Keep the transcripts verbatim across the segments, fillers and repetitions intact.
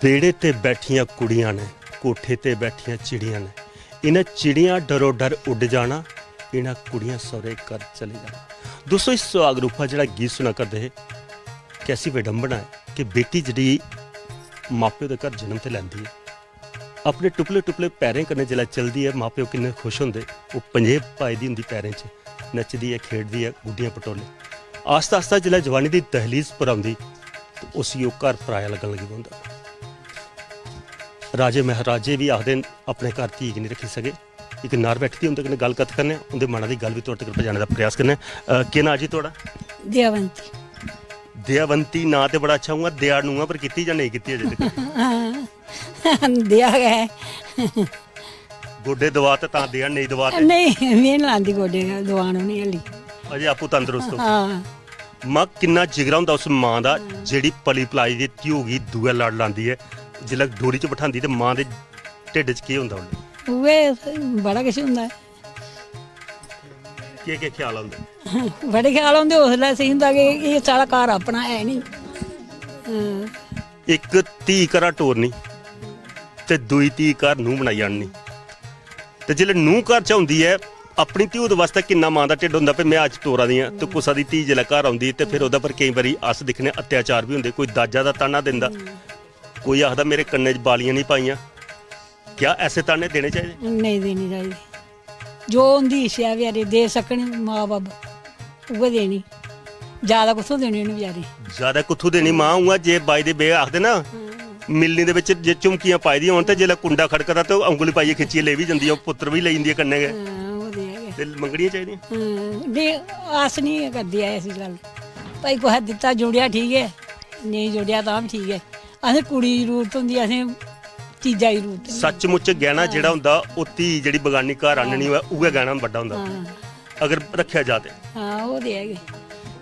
बेड़े ते बैठियां कुड़ियां न, कोठे ते बैठियां चिड़ियां न। इ'नें चिड़ियां डरो डर उड्ड जाना, इ'नें कुड़ियां सौरे घर चली जाना। दोस्तो, इस सुहाग रूपा जेह्ड़ा गीत सुना करदे हे, कैसी विडंबना ऐ कि बेटी जेह्ड़ी माप्यो दे घर जन्म ते लैंदी ऐ, अपने टुपले टुपले पैरें कन्नै जिसलै चलदी ऐ, माप्यो किन्ने खुश होंदे। ओह् पंजेब पाई दी होंदी पैरें च, नचदी ऐ, खेढदी ऐ, गुड्डियां पटोले। आस्ता आस्ता जिसलै जवानी दी दहलीज पर औंदी, ते उसी ओह् घर पराया लग्गन लगी पौंदा। राजे महाराजे बी आखदे न, अपने घर धी गी निं रक्खी सके। इक नार बैठी दी उं'दे कन्नै गल्ल कत्थ करने आं, उं'दे मना दी गल्ल बी थुआढ़े तगर पजाने दा प्रयास करने आं। अ, केह् नांऽ जी थुआढ़ा? दयावंती। दयावंती नांऽ ते बड़ा अच्छा, उ'आं दया नूंहां पर कीती जां नेईं कीती अजें तक? हां, दया गै। गोड्डे दवा ते तां दया, नेईं दवा ते? नेईं, में निं लांदी गोड्डे दवान उ'नें हल्ली। अजें आपूं तंदरुस्त ओ? हां। मां, किन्ना जिगरा होंदा उस मां दा, हां। जेह्ड़ी पली पलाई दी धियो गी दूआ लड़ लांदी ऐ, जिसलै डोली च बठांदी ते मां दे ढिड्ड च केह् होंदा उसलै? उ'ऐ, बड़ा किश होंदा ऐ। केह् केह् ख्याल औंदे? बड़े ख्याल औंदे, उसलै सेही होंदा कि एह् साढ़ा घर अपना ऐ निं। हां। इक धी घरा टोरनी ते दूई धी घर नूंह् बनाई आह्ननी। ते जिसलै नूंह् घर च औंदी ऐ, अपनी धियो दे वास्तै किन्ना मां दा ढिड्ड होंदा, भई में अज्ज टोरा दी आं, ते कुसा दी धी जिसलै घर औंदी ते फिर ओह्दे पर केईं बारी अस दिक्खने अत्याचार बी होंदे, कोई दाजा दा ताना दिंदा, कोई आखदा मेरे कन्ने च बालियां निं पाइयां। क्या ऐसे ताने देने चाहिदे? नेईं देने चाहिदे। जो उं'दी इच्छा ऐ बचैरे दे सकन मां बब्ब, उ'ऐ देनी। ज्यादा कुत्थूं देनी उ'नें बचैरें? ज्यादा कुत्थूं देनी मां? उ'आं जे by the way आखदे ना, हां। मिलनी दे बिच जे झुमकियां पाई दियां होन ते जेल्लै कुंडा खड़कदा ते ओह् उंगली पाइयै खिच्चियै लेई बी जंदी ऐ, ओह् पुत्तर बी लेई जंदी ऐ कन्नै गै। हां, ओह् ते है गै। ते मंगनियां चाहिदियां। हां, नेईं, अस निं करदे ऐ ऐसी गल्ल। भाई कुसै दित्ता जुड़ेआ ठीक ऐ, नेईं जुड़ेआ तां बी ठीक ऐ। असें कुड़ी दी जरूरत होंदी, असें चीजा दी जरूरत निं। सच्चमुच गैह्ना हां। जेह्ड़ा होंदा, ओह् धी जेह्ड़ी बगानी घर आह्ननी हां। होऐ, उ'ऐ गैह्ना बड्डा होंदा। हां। अगर रक्खेआ जा ते। हां, ओह् ते है गै।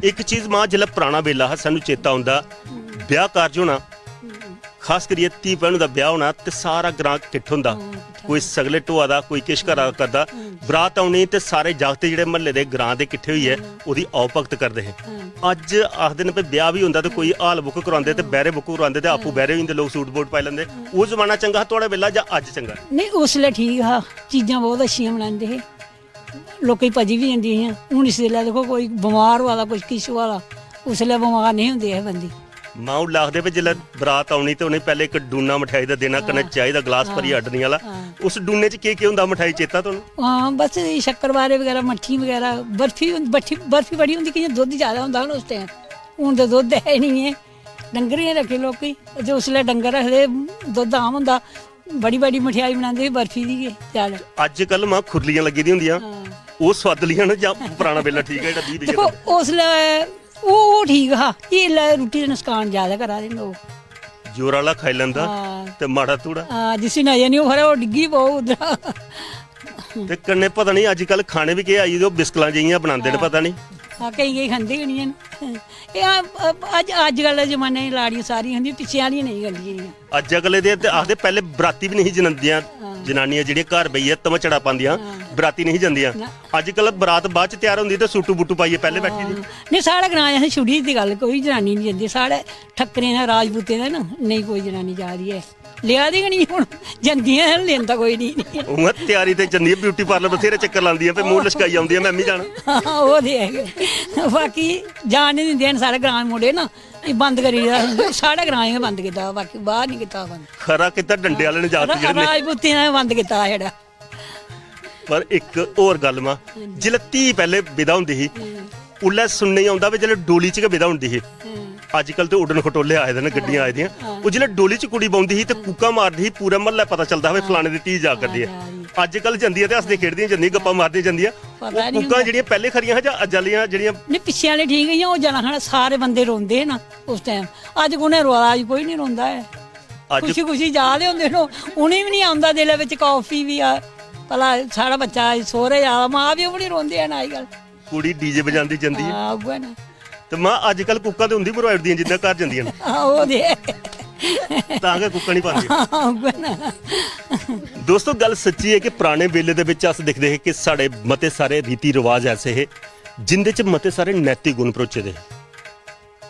इक चीज मां, जिसलै पराना बेल्ला हा, सानूं चेता औंदा, हम्म। ब्याह कारज होना, हम्म। खास करियै धी भैनू दा ब्याह होना ते सारा ग्रां किट्ठ होंदा। हां, किट्ठ कोई होंदा। सगले ढोआ दा, कोई किश करा करदा। हम्म। बरात औनी ते सारे जागत जेह्ड़े म्हल्ले दे, ग्रां दे किट्ठे होइयै हम्म। ओह्दी आओ भगत करदे हे। हम्म। अज्ज आखदे न भई ब्याह बी होंदा ते कोई हाल बुक करांदे ते हम्म। बैह्रे बुक करांदे ते आपूं हम्म। बैह्रे होई जंदे लोक, सूट बूट पाई लैंदे। हम्म। ओह् जमाना चंगा हा थुआढ़े बेल्ला जां अज्ज चंगा? नेईं, उसलै ठीक हा, चीजां बहुत अच्छियां बनांदे हे। लोकें गी पची बी जंदियां हियां। हून इस बेल्लै दिक्खो, कोई बमार होआ दा, कुछ किश होआ दा, उसलै बमार नेईं होंदे हे बंदे। मां उसलै आखदे भई जिसलै बरात औनी ते उ'नें पैह्लें इक डूना मठेआई दा देना, कन्नै हां। चाही दा गलास हां। भरियै आह्ननी आह्ला। हां। उस डूने च केह् केह् होंदा मठेआई, चेता तुहानू? हां, बस एह् शक्करवारे बगैरा, मट्ठी बगैरा, बर्फी, बर्फी, बर्फी बड़ी होंदी, कि'यां दुद्ध जैदा होंदा हा ना उस टैम। हून ते दुद्ध है निं ऐ, डंगर गै रक्खे लोकें, ते उसलै डंगर रखदे, दुद्ध आम होंदा। बड़ी बड़ी मठेआई बनांदे हे बर्फी दी गै, ज्यादा। अज्जकल मां खुरलियां लग्गी दियां होंदियां, हां। ओह् सोआदलियां न जां पराना बेल्ला ठीक ऐ जेह्ड़ा बीह् बीह् दिक्खो, बंदे? उसलै ओह्, ओह् ठीक हा, एल्लै रुट्टी दा नसकान ज्यादा करा दे न लोक। जोर आह्ला खाई लैंदा हां। ते माड़ा थोड़ा। हां, जिसी नजर निं, ओह् खरै ओह् डिग्गी पौग उद्धरा। ते कन्नै पता निं अज्जकल खाने बी केह् आई गेदे, ओह् बिस्कलां जेहियां बनांदे न, हां। पता निं। हां, केईं केईं खंदे गै निं हैन। एह् आ, अ, अज्ज, अज्जकल दे जमाने दी लाड़ियां सारियां खंदियां, पिच्छें आह्लियां नेईं खंदियां। अज्जकल दे ते आखदे पैह्ले बराती बी नेईं जनदियां, हां। जनानियां जेह्ड़ियां घर बेहियै धमचड़ा पांदियां, हां। बराती नेईं जंदियां। ना। अज्जकल बरात बाद च त्यार होंदी ते सूटू बूटू पाइयै पैह्ले बैठी दी। हां। नेईं, साढ़े ग्रां च असें छुड़ी दित्ती गल्ल, कोई जनानी निं जंदी। साढ़े ठक्करें दा, राजपूतें दा ना, नेईं कोई जनानी जा दी ऐ। लेआ दी गै निं, हून जंदियां हैन, लेंदा कोई निं। उ'आं त्यारी ते जंदी ऐ, ब्यूटी पार्लर बथेरे चक्कर लांदी ऐ, ते मूंह् लशकाई औंदी ऐ, "में बी जाना।" हां, ओह् ते है गै। बाकी जान निं दिंदे हैन, साढ़े ग्रां दे मुंडे ना, एह् बंद करी ओड़े दा। साढ़े ग्रां गै बंद कीता, बाकी बाह्र निं कीता बंद। खरा कीता, डंडे आह्ले ने जागत हां, जेह्ड़े ने। राजपूतें ने बंद कीता छड़ा। पर इक होर गल्ल मां, हां जी। जिसलै धी पैह्ले विदा होंदी ही, हां। उसलै सुनने गी औंदा भाई जिसलै डोली च गै विदा होंदी ही। हां। अज्जकल ते उड्डन खटोले आए दे न, गड्डियां आई दियां। हां। ओह् जिसलै डोली च कुड़ी बौंह्दी ही ते हां। कूकां मारदी ही, पूरे म्हल्लै पता चलदा हा भाई हां। फलाने दी धी जा करदी ऐ। हां, जा दी। अज्जकल जंदी ऐ ते हसदी खेढदियां जंदियां, गप्पां मारदियां जंदियां। पता ओह् निं कूकां होंदा। जेह्ड़ियां पैह्ले खरियां हियां जां अज्ज आह्लियां जेह्ड़ियां? नेईं, पिच्छें आह्ले ठीक हियां, ओह् जाना खाना, सारे बंदे रोंदे हे ना उस टैम। अज्ज कु'न रोआ दा? अज्ज कोई निं रोंदा ऐ। अज्ज खुशी खुशी जा दे होंदे न, उ'नें बी निं औंदा दिलै बिच कॉफी बी आ, भला साढ़ा बच्चा अज्ज सौह्रे जा दा, मां प्यो बी निं रोंदे हैन अज्जकल। कुड़ी डीजे बजांदी जंदी ऐ। हां, उ'ऐ ना। ते मां, अज्जकल कुक्कां ते उं'दी मरोआई ओड़दियां जिं'दे घर जंदियां न। हां, ओह् ते ऐ। तां गै कुक्कां निं पांदियां। हां, उ'ऐ ना। दोस्तो, गल्ल सच्ची ऐ कि पराने बेल्ले दे बिच अस दिखदे हे कि साढ़े मते सारे रीति रवाज ऐसे हे जिं'दे च मते सारे नैतिक गुण भरोचे दे हे।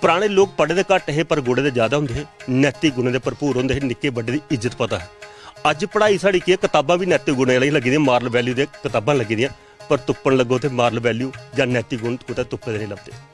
पराने लोक पढ़े दे घट्ट हे, पर गुणे दे ज्यादा होंदे हे, नैतिक गुणें दे भरपूर होंदे हे, निक्के बड्डे दी इज्जत पता हा। अज्ज पढ़ाई साढ़ी केह्, कताबां बी नैतिक गुणें आह्लियां लग्गी दियां, moral value दियां कताबां लग्गी दियां, पर तुप्पन लगो ते moral value जां नैतिक गुण कुतै तुप्पे दे नेईं लभदे।